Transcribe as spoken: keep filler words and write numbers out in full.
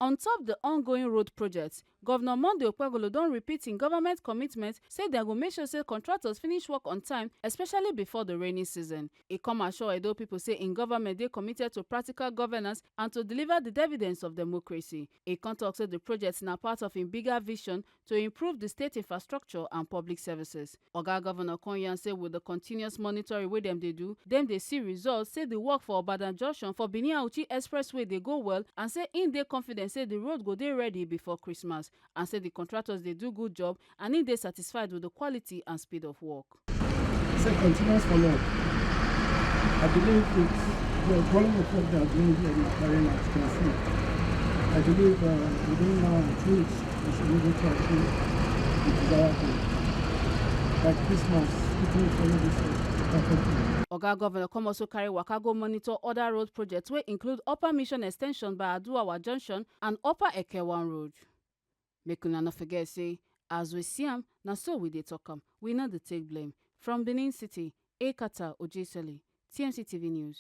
On top the ongoing road projects, Governor Monday Okpebholo don repeat im government commitment say dem go make sure say contractors finish work on time, especially before the rainy season. E come assure Edo people say im government dey committed to practical governance and to deliver the dividends of democracy. E come talk say the project na part of im bigger vision to improve the state infrastructure and public services. Oga Governor come yarn say with the continuous monitoring wey dem dey do, dem dey see results, say the work for Ibadan Junction for Benin Auchi Expressway dey go well, and say im dey confident say the road go dey ready before Christmas, and say the contractors dey do good job, and im dey satisfied with the quality and speed of work. It's a continuous follow-up. I believe it's the volume of work they are doing here in Akari, as you can see. I believe, uh, within now two weeks, we should be able to achieve the desired goal. By Christmas, it will follow this road perfectly. Oga Governor come also carry waka go monitor other road projects wey include Upper Mission Extension by Aduawa Junction and Upper Ekewan Road. Make una no forget say, as we see am, na so we dey talk am. We no dey take blame. From Benin City, Ekata Ojesele, T M C T V News.